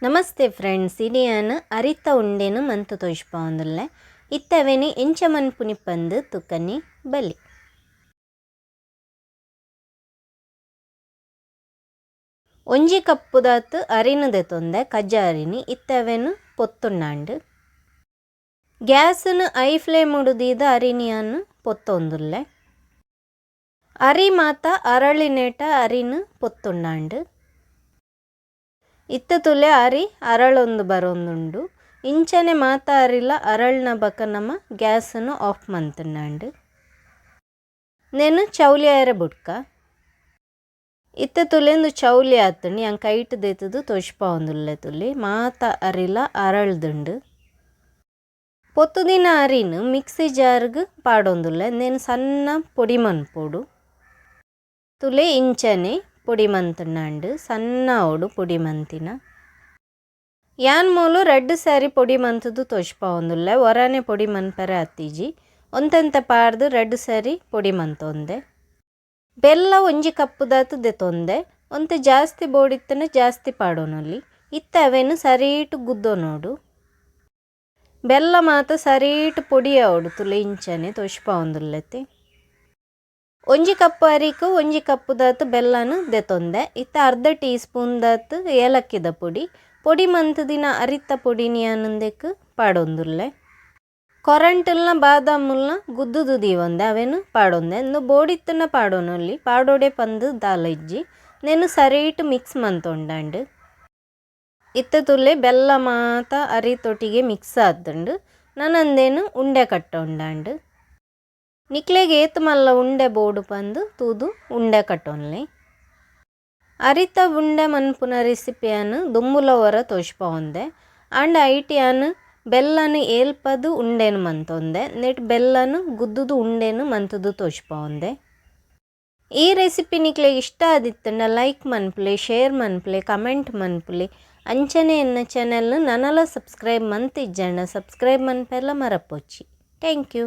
Namaste friends, ಇನಿಯಾನ್ ಅರಿತ ಉಂಡೆನು ಮಂತು ತೋಜ್ಪಾವೊಂದುಲ್ಲೆ. ಇತ್ತವೆನಿ ಎಂಚ ಮನ್ಪುನಿ ಪಂದ್ ತುಕನಿ ಬಲಿ. ಒಂಜಿ ಕಪ್ಪುದಾತ್ ಅರಿನ್ ದೆತೊಂದೆ, ಕಜ್ಜ ಅರಿನಿ. ಇತ್ತವೆನ್ ಪೊತ್ತುಂಡಾಂಡ್. ಗ್ಯಾಸ್ನ್ I flame ದೀದ್ ಅರಿನಿಯಾನ್ ಪೊತ್ತೊಂದುಲ್ಲೆ. ಅರಿ ಮಾತ ಅರಳಿನೇಟ ಅರಿನ್ ಪೊತ್ತುಂಡಾಂಡ್. ಇತ್ತೆ ತುಲೆ ಅರಿ ಅರಳೊಂದು ಬರೊಂದುಂಡು. ಇಂಚನೆ ಮಾತ ಅರಿಲ ಅರಳ್ನ ಬಕ ನಮ ಗ್ಯಾಸ್ನ್ ಆಫ್ ಮಂತುಂಡಾಂಡ್. ನೆನ್ ಚೌಲಿ ಆಯೆರೆ ಬುಡ್ಕ. ಇತ್ತೆ ತುಲೆಂದು ಚೌಲಿ ಆತುಂಡು. ಯಾನ್ ಕೈಟ್ ದೆತ್ತುದು ತೋಜ್ಪಾವೊಂದುಲ್ಲೆ ತುಲೆ. ಮಾತ ಅರಿಲ ಅರಳ್ದುಂಡು. ಪೊತ್ತುದಿನ ಅರಿನ್ ಮಿಕ್ಸಿ ಜಾರ್ಗ್ ಪಾಡೊಂದುಲ್ಲೆ. ನೆನ್ ಸಣ್ಣ ಪೊಡಿ ಮನ್ಪೊಡು. ತುಲೆ ಇಂಚನೆ ಪೊಡಿ ಮಂತುಂಡಾಂಡ್. ಸಣ್ಣ ಆವೊಡು ಪೊಡಿ ಮಂತಿನ. ಯಾನ್ ಮೂಲು ರಡ್ಡ್ ಸಾರಿ ಪೊಡಿ ಮಂತುದು ತೋಜ್ಪಾವೊಂದುಲ್ಲೆ. ಒರಾನೆ ಪೊಡಿ ಮನ್ಪೆರೆ ಆತಿಜಿ. ಒಂತೆಂತೆ ಪಾಡ್ದು ರಡ್ಡ್ ಸಾರಿ ಪೊಡಿ ಮಂತೊಂದೆ. ಬೆಲ್ಲ ಒಂಜಿ ಕಪ್ಪುದಾತ್ ದೆತೊಂದೆ. ಒಂತೆ ಜಾಸ್ತಿ ಬೋಡಿತ್ತಂಡ ಜಾಸ್ತಿ ಪಾಡೊನೊಲಿ. ಇತ್ತೆ ಅವೆನ್ ಸರೀಟ್ ಗುದ್ದೊನೊಡು. ಬೆಲ್ಲ ಮಾತ ಸರೀಟ್ ಪೊಡಿ ಆವೊಡು. ತುಲೆ ಇಂಚನೆ ತೋಜ್ಪಾವೊಂದುಲ್ಲೆತೆ. ಒಂಜಿ ಕಪ್ ಅರಿಕ್ ಒಂಜಿ ಕಪ್ಪುದಾತ್ ಬೆಲ್ಲನ್ ದೆತೊಂದೆ. ಇತ್ತೆ ಅರ್ಧ ಟೀ ಸ್ಪೂನ್ ದಾತ್ ಏಲಕ್ಕಿದ ಪೊಡಿ. ಪೊಡಿ ಮಂತುದಿನ ಅರಿತ ಪೊಡಿನಿ ಯಾನ್ ಪಾಡೊಂದುಲ್ಲೆ. ಕೊರಂಟುಲ್ನ ಬಾದಾಮುಲ್ನ ಗುದ್ದುದು ದೀವೊಂದೆ, ಅವೆನ್ ಪಾಡೊಂದೆ. ಇಂದು ಬೋಡಿತ್ತಂಡ ಪಾಡೊನೊಲಿ, ಪಾಡೊಡೆ ಪಂದ್ ದಾಲ ಇಜ್ಜಿ. ನೆನ್ ಸರೀಟ್ ಮಿಕ್ಸ್ ಮಂತೊಂಡಾಂಡ್. ಇತ್ತೆ ತುಲೆ ಬೆಲ್ಲ ಮಾತ ಅರಿತೊಟ್ಟಿಗೆ ಮಿಕ್ಸ್ ಆತುಂಡು. ನನಂದೇನು ಉಂಡೆ ಕಟ್ಟೊಂಡಾಂಡ್. ನಿಕ್ಲೆಗ್ ಏತ್ ಮಲ್ಲ ಉಂಡೆ ಬೋಡು ಪಂದ್ ತೂದು ಉಂಡೆ ಕಟ್ಟೊನ್ಲೆ. ಅರಿತ ಉಂಡೆ ಮನ್ಪುನ ರೆಸಿಪಿಯಾನ್ ದುಂಬುಲ ಒರ ತೋಜ್ಪಾವೊಂದೆ. ಆಂಡ ಐಟ್ ಯಾನ್ ಬೆಲ್ಲನ್ ಏಲ್ಪದ್ ಉಂಡೆನ್ ಮಂತೊಂದೆ. ನೆಟ್ ಬೆಲ್ಲನ್ ಗುದ್ದುದು ಉಂಡೆನ್ ಮಂತುದು ತೋಜ್ಪಾವೊಂದೆ. ಈ ರೆಸಿಪಿ ನಿಕ್ಲೆಗ್ ಇಷ್ಟ ಆದಿತ್ತಂಡ ಲೈಕ್ ಮನ್ಪುಲೆ, ಶೇರ್ ಮನ್ಪುಲೆ, ಕಮೆಂಟ್ ಮನ್ಪುಲೆ. ಅಂಚನೆ ಎನ್ನ ಚಾನೆಲ್ನ್ ನನಲ ಸಬ್ಸ್ಕ್ರೈಬ್ ಮಂತಿಜ್ಜಂಡ ಸಬ್ಸ್ಕ್ರೈಬ್ ಮನ್ಪೆರ್ಲ ಮರಪೊಚ್ಚಿ. Thank you.